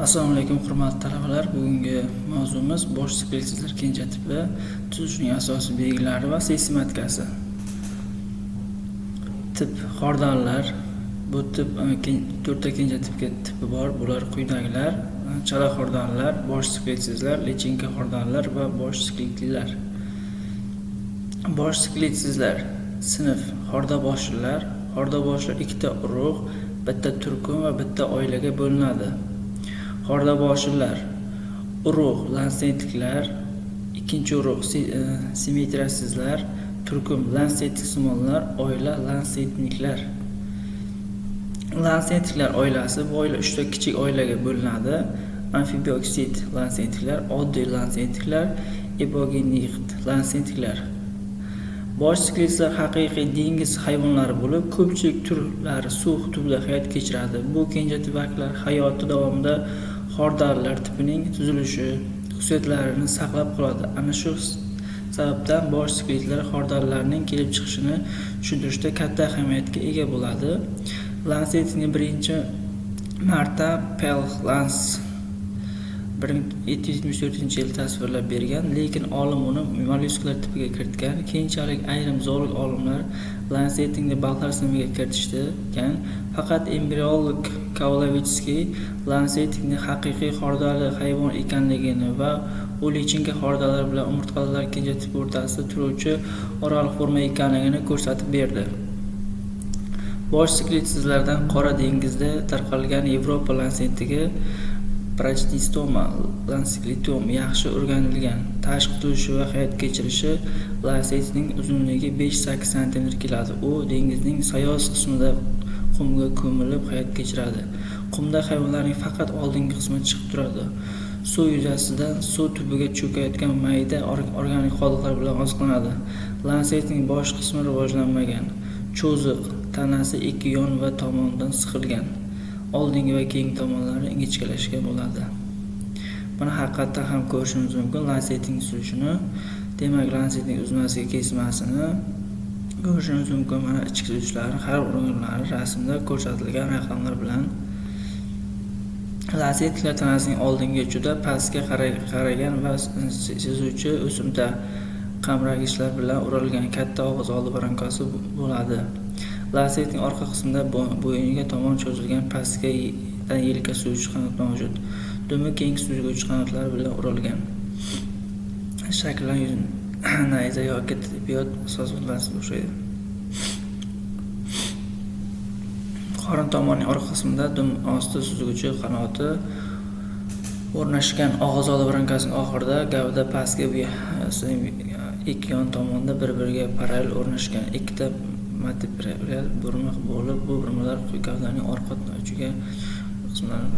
Assalomu alaykum, hurmatli talabalar. Bugungi mavzumiz bosh skeletsizlar kenja tipi tuzilishining asosiy belgilari va sistematikasi. Tip xordallar. Bu tip to'rtta kenja tipi bor. Bular quyidagilar: chala xordallar, bosh skeletsizlar, lichinka xordallar va bosh skeletlilar. Bosh skeletsizlar sinf xordaboshlilar. Xordaboshlar ikkita urug', bitta turkum va bitta oilaga bo'linadi. Xordaboshlilar urug' lansetliklar, ikkinchi urug' simmetriyasizlar, turkum lansetsimonlar, oila lansetniklar. Lansetliklar oilasi. Bu oila uchta kichik oilaga bo'linadi: amfibioksid lansetliklar, oddiy lansetliklar, epogenit lansetliklar. Bosh skeletlar haqiqiy dengiz hayvonlari bo'lib, ko'pchilik turlari suv tubida hayot kechiradi. Bu kenja tip vakillari hayoti davomida xordallar tipining tuzilishi xususiyatlarini saqlab qoladi. Ana shu sababdan bosh skeletlar xordallarning kelib chiqishini tushuntirishda katta ahamiyatga ega bo'ladi. Lansetni birinchi marta Pel Lans 1774-yil tasvirlab bergan, lekin olim uni mollyusklar tipiga kiritgan. Keyinchalik ayrim zoolog olimlar lansetni baliqlar sinfiga kiritishgan. Faqat embriolog Kovalevskiy lansetni haqiqiy xordali hayvon ekanligini va u lichinka xordalari bilan umurtqalilar kenja tipi o'rtasida turuvchi oraliq forma ekanligini ko'rsatib berdi. Bosh skeletsizlardan Qora dengizda tarqalgan Yevropa lansetigi Brachdistoma lancetlicum yaxshi o'rganilgan. Tashqi tuzilishi va hayot kechirishi. Lansetning uzunligi 5-8 sm keladi. U dengizning sayoz qismida qumga ko'milib hayot kechiradi. Qumda hayvonlarning faqat oldingi qismi chiqib turadi. Suv yuzasidan suv tubiga cho'kayotgan mayda organik qoldiqlar bilan oziqlanadi. Lansetning bosh qismi rivojlanmagan. Cho'ziq, tanasi ikki yon va tomondan siqilgan. Oldingi va keyingi tomonlari ingichkalashgan bo'ladi. Buni haqiqatdan ham ko'rishimiz mumkin lansetning tuzilishini. Demak, lansetning uzmasiga kesmasini ko'rishimiz mumkin. Mana ichki tuzilishlari, har bir organlari rasmda ko'rsatilgan raqamlar bilan. Lansetliklar tanasining oldingi uchida pastga qaragan va sezuvchi o'simta qamragichlar bilan o'ralgan katta og'iz oldi bronkasi bo'ladi. Lansetning orqa qismida bo'yniga tomon cho'zilgan pastga yelka suzuvchi qanot mavjud. Dumi keng suzguvchi qanotlar bilan o'ralgan. Shaklan nayza yoki tibbiyot sozlasiga o'xshaydi. Qorin tomonining orqa qismida dum osti suzguvchi qanoti o'rnashgan. Og'iz oldi bronkasining oxirida gavda pastki ikki yon tomonda bir-biriga parallel o'rnashgan ikkita vertebral burma bo'lib, bu burmalar gavdaning orqa uchiga qismlari